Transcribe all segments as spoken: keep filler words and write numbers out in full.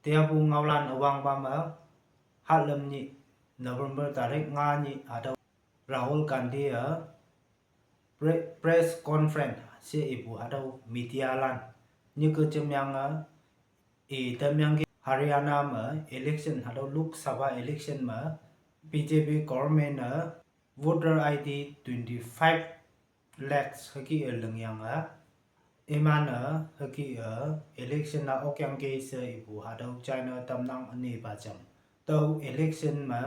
Teapu ngaolan üwangpa me, hahlüm nyih November tarik nga nyih hatüo Rahul Gandhi-e pre-, press conference she ipu hatüo medialan nyike jemyange, i tamyangki Haryana me election hatüo Lok Sabha election me B J P government-e voter I D twenty-five lakhs hüke-e lingyange, iman-e hüke-e election-a okyangki she ipu hatüo china tamnang ünepa jam. Tüo election me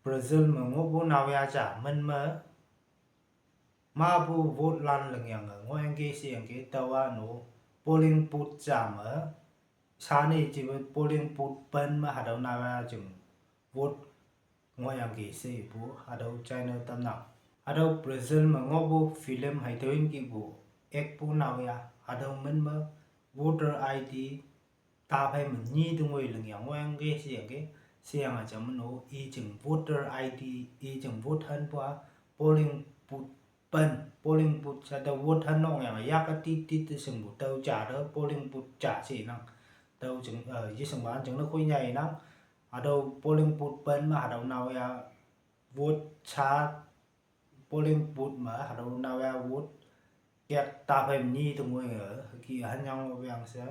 Brazil me ngohpu naoya ja min me mapu votelan lingyange ngohyangki sheyangki, taowa no polling booth ja me sane jipe polling booth pen me hatüo naoya jing vote ngohyangki she ipu hatüo china tamnang. Hatüo Brazil me ngohpu film hei tüoyin kihpu akpu naoya hatüo min me voter I D taphei me nyi tengoi lingyang ngohyangki sheyangki, sheyange jam no i jing voter I D, i jing vote hanpu-a polling booth pen, polling booth sha tüo vote han nongyange yake tit tit te shingpu tüo ja te polling booth ja she nang. Tüo jing, eh, yeshingwan jingne khoi nya inang. Hatüo polling booth pen me hatüo naoya vote sha, polling booth me hatüo naoya vote kek taphei nyi tengoi-e hüke hanyang weang she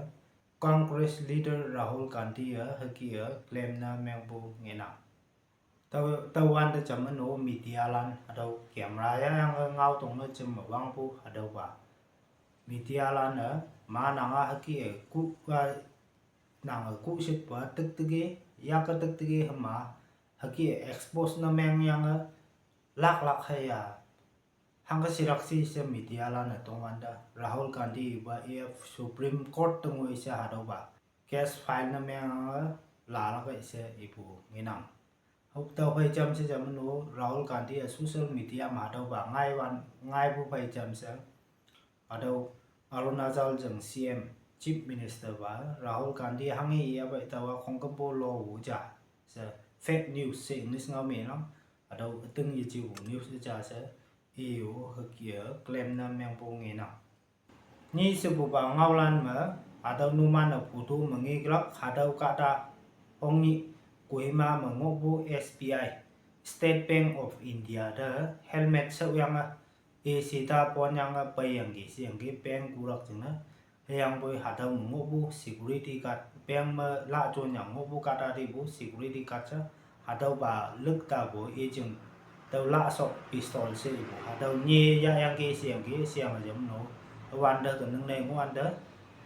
Congress leader Rahul Gandhi-e hüke-e claim ne mengpu ngenang. Tüo, tüowante jam no medialan hatüo camera yayange ngao tongne jemme wangpu hatüopa medialan-e, ma nanga hüke-e ku, a, nange kushitpa tiktike, yake tiktike hüma hüke-e expose ne mengyange, laklak hüya hangke shirak shi she medialan-e tongwante Rahul Gandhi-pa i Supreme Court tengoi she hatüopa case file ne menge lalak-e she ipu ngenang. Hok tüo phei jam she jam no Rahul Gandhi-e social media me hatüopa ngaiwan, ngaipu phei jam she hatüo Arunachal jing C M, Chief Minister pa Rahul Gandhi hanghe iya pei taowa khongkümpu lo wu ja she fake news she English ngao me nang. Hatüo üting yejepu news ja she i-o hüke-e claim ne mengpu ngenang. Nyi shepupa ngaolan me, hatüo numan-e photo me ngeklak hatüo kahta hongnyih Kohima me ngohpu S B I, State Bank of India te helmet shaoyange, i sheta ponyange peiyangki sheyangki bank kurak jingne. Hüyangpoi hatüo me ngohpu security guard, bank me lahjonyang ngohpu kahta tipu security guard she hatüopa lük tapu i jing tüo lahshok pistol she ipu hatüo nyi yahyangki sheyangki sheyange jam no. Wante ke ningne ngohwante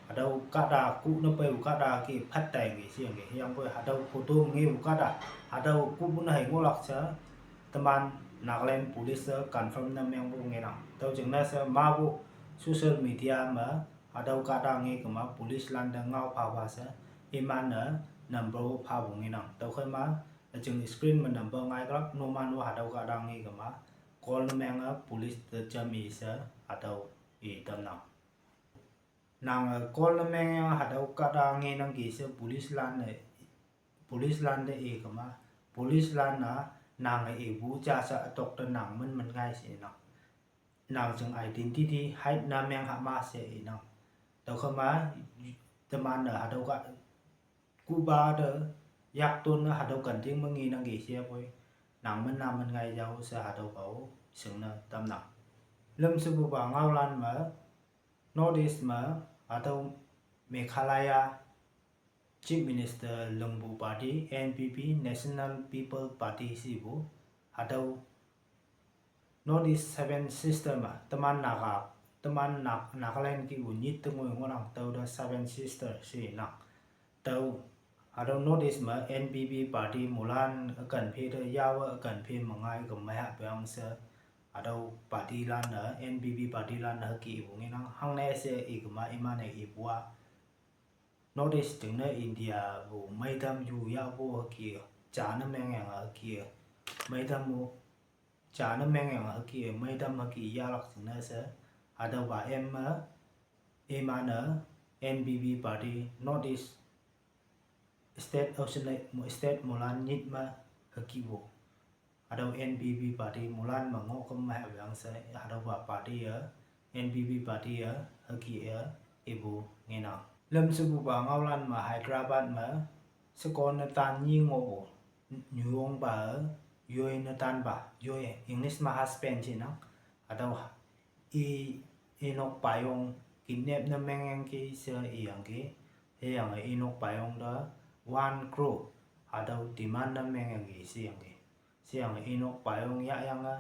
hatüo kahta kuh ne peipu kahta ke phat taiyangki sheyangki. Hüyangpoi hatüo photo ngepu kahta hatüo kuhpu ne hei ngohlak she teman Nagaland Police-e confirm ne mengpu ngenang. Tüo jingne she mapu social media me hatüo kahta nge kema police lante ngao phapha she iman-e number-o phapu ngenang. Tüokhei ma üjing screen me number ngaiklak, numan-o hatüo kahta nge kema call ne menge police te jam i she hatüo i tamnang. Nange call ne mengyange hatüo kahta ngenangki she police lan-e, police lante i kema, police lan-a nange ipu ja she ütok te nang min min ngai she nang. Nang jing identity hide ne meng hama she inang. Tüokhei ma teman-e hatüo kah kuhpa te yakton-e hatüo kanting me ngenangki shepoi, nang min nang min ngai jao she hatüopa-o shingne tamnang. Lüm shepupa ngaolan me, North East me, hatüo Meghalaya Chief Minister lingpu party N P P, National People Party shepu, hatüo North East Seven Sister me, teman Naga, teman Nag-, Nagaland kihpu nyit tengoi ngohnang tüo te Seven Sister she nang. Tüo, hatüo North East me N P P party mulan ükan phe te yawe ükan phe me ngai kemei hahpeang she, hatüo party lan-e, N P P party lan-e hüke ipu ngenang, hangne she ikema iman-e ipu-a North East jingne India pu meitam yu yahpu hüke, ja ne mengyange hüke, meitam-o, ja ne mengyange hüke, meitam hüke yahlak jingne she, hatüopa em me, iman-e, N P P party, North East state, state mulan nyit me hükepu. Hatüo N P P party mulan me ngoh kemei hahpeang she, hatüopa party-e, N P P party-e, hüke-e, ipu ngenang. Lüm sepupa ngaolan me Hyderabad me, seko netan nyi ngohpu, nyuyongpa, yoi netanpa, yoi English me husband shinang, hatüo i, inok payong kidnap ne mengyangki she iyangki, hüyange inok payong te one crore, hatüo demand ne mengyangki sheyangki. Sheyange inok payong yahyange,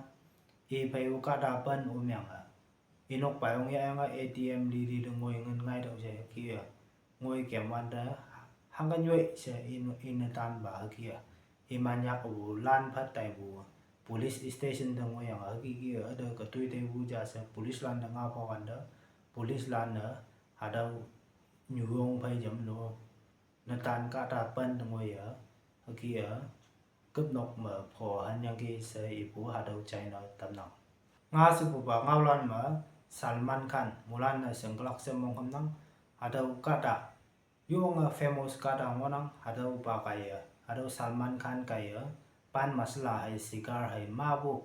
i phei-o kahta pen omyange, inok payong yahyange A T M lili te ngoi ngin ngaitüoh she hüke-e, ngoi kemwante, hangke nyoi she i, i netanpa hüke-e, iman yakpu lan phat taipu police station te ngoiyange hüke ke-e, üte ketoi teipu ja she police lan te ngao phawante, police lan-e, hatüo nyuyong phei jam no, netan kahta pen te ngoiye, hüke-e, küpnok me pho hanyangki she ipu hatüo china tamnang. Nga shepupa ngaolan me, Salman Khan, moilan-e shingkelak she monghamnang, hatüo kahta, yonge famous kahta ngohnang, hatüopa kaiye, hatüo Salman Khan kaiye, pan masala hei, cigar hei, mapu,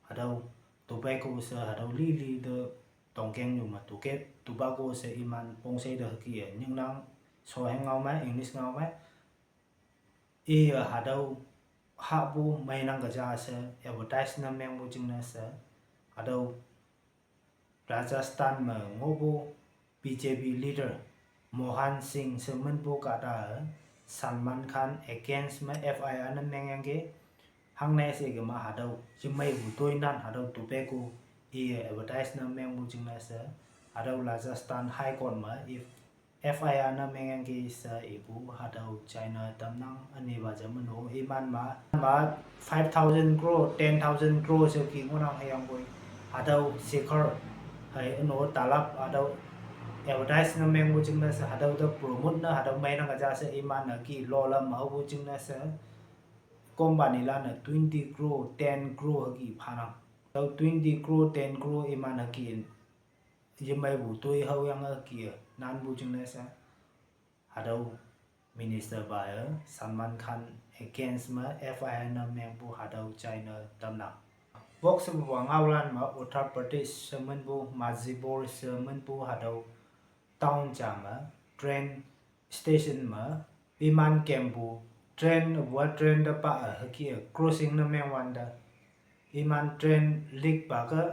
hatüo tobacco she, hatüo lili te, tongkeng nyu me tuke, tobacco she iman pongshei te hüke-e, nyingnang, shoheng ngao me, English ngao me, iye hatüo hahpu meinang ke ja she, advertise ne mengpu jingne she, hatüo Rajasthan me ngohpu B J P leader Mohan Singh she minpu kahta-e Salman Khan against me F I R ne mengyangki, hangne she kema hatüo yemeipu toinan hatüo tobacco iye advertise ne mengpu jingne she, hatüo Rajasthan High Court me if F I R ne mengyangki she ipu hatüo china tamnang. Ünepa ja meno iman ma, ma five thousand crore, ten thousand crore she ki ngohnang hüyangpoi, hatüo Shikhar hei üno talap hatüo advertise ne mengpu jingne she, hatüo te promote ne hatüo meinang ke ja she iman-e ki lolam maopu jingne she, company lan-e twenty crore, ten crore hüke phanang. Tüo twenty crore, ten crore iman hüke yemeipu toi haoyange hüke-e, nanpu jingne she, hatüo minister pa-e Salman Khan against me F I R ne mengpu hatüo china tamnang. Wok shepupa ngaolan me Uttar Pradesh she minpu, Mazipur she minpu hatüo town ja me train station me, iman kempu train, üpu-a train te pa-e hüke-e crossing ne mengwante, iman train likpa ke,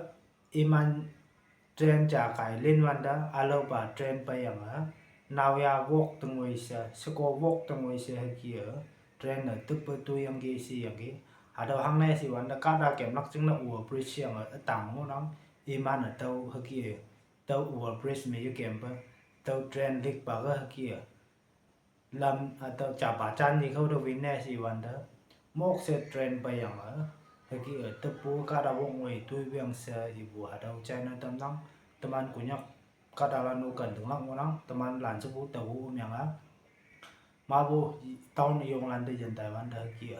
iman train ja kai linwante, ülaopa train peiyange, naoya wok te ngoi she, sheko wok te ngoi she hüke-e, train-e tüppe toiyangki sheyangki, hatüo hangne shiwante kahta kemlak jingne over bridge yange ütang ngohnang, iman-e tüo hüke-e, tüo over bridge me yekempe, tüo train likpa ke hüke-e, lam hatüo japa jan yekhao te winne shiwante, mok she train peiyange, hüke-e tüppu kahta wok ngoi toiwang she ipu hatüo china tamnang. Teman Konyak kahtalan-o ken tinglak ngohnang, teman lan shepu tao omyange, mapu town yonglan te yin taiwante hüke-e,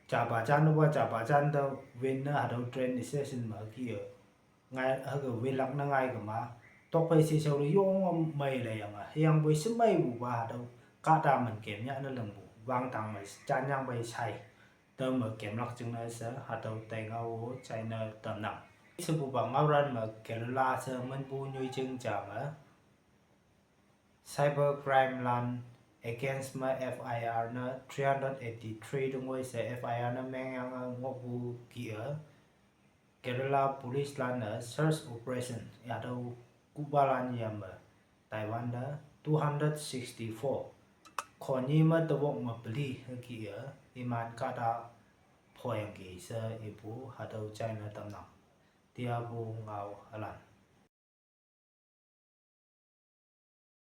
japa jan-o pa japa jan te winne hatüo train station me hüke-e, ngai hüke wilak ne ngai kema, tokphei sheshao te yong mei leiyange, hüyangpoi shemeipupa hatüo kahta men kem yah ne lingpu wangdang me janyangpei shai, tüo me kemlak jingne she hatüo tai ngao-o china tamnang. Shepupa ngaolan me Kerala she minpu nyoijing ja me cyber crime lan against me F I R ne three hundred eighty-three te ngoi she F I R ne mengyange ngohpu kih-e, Kerala police lan-e search operation hatüo kuhpalan yame taiwante two hundred sixty-four, khonyi me tewok me peli hüke-e, iman kahta phoyangki she ipu hatüo china tamnang. Tiapu ngao ülan.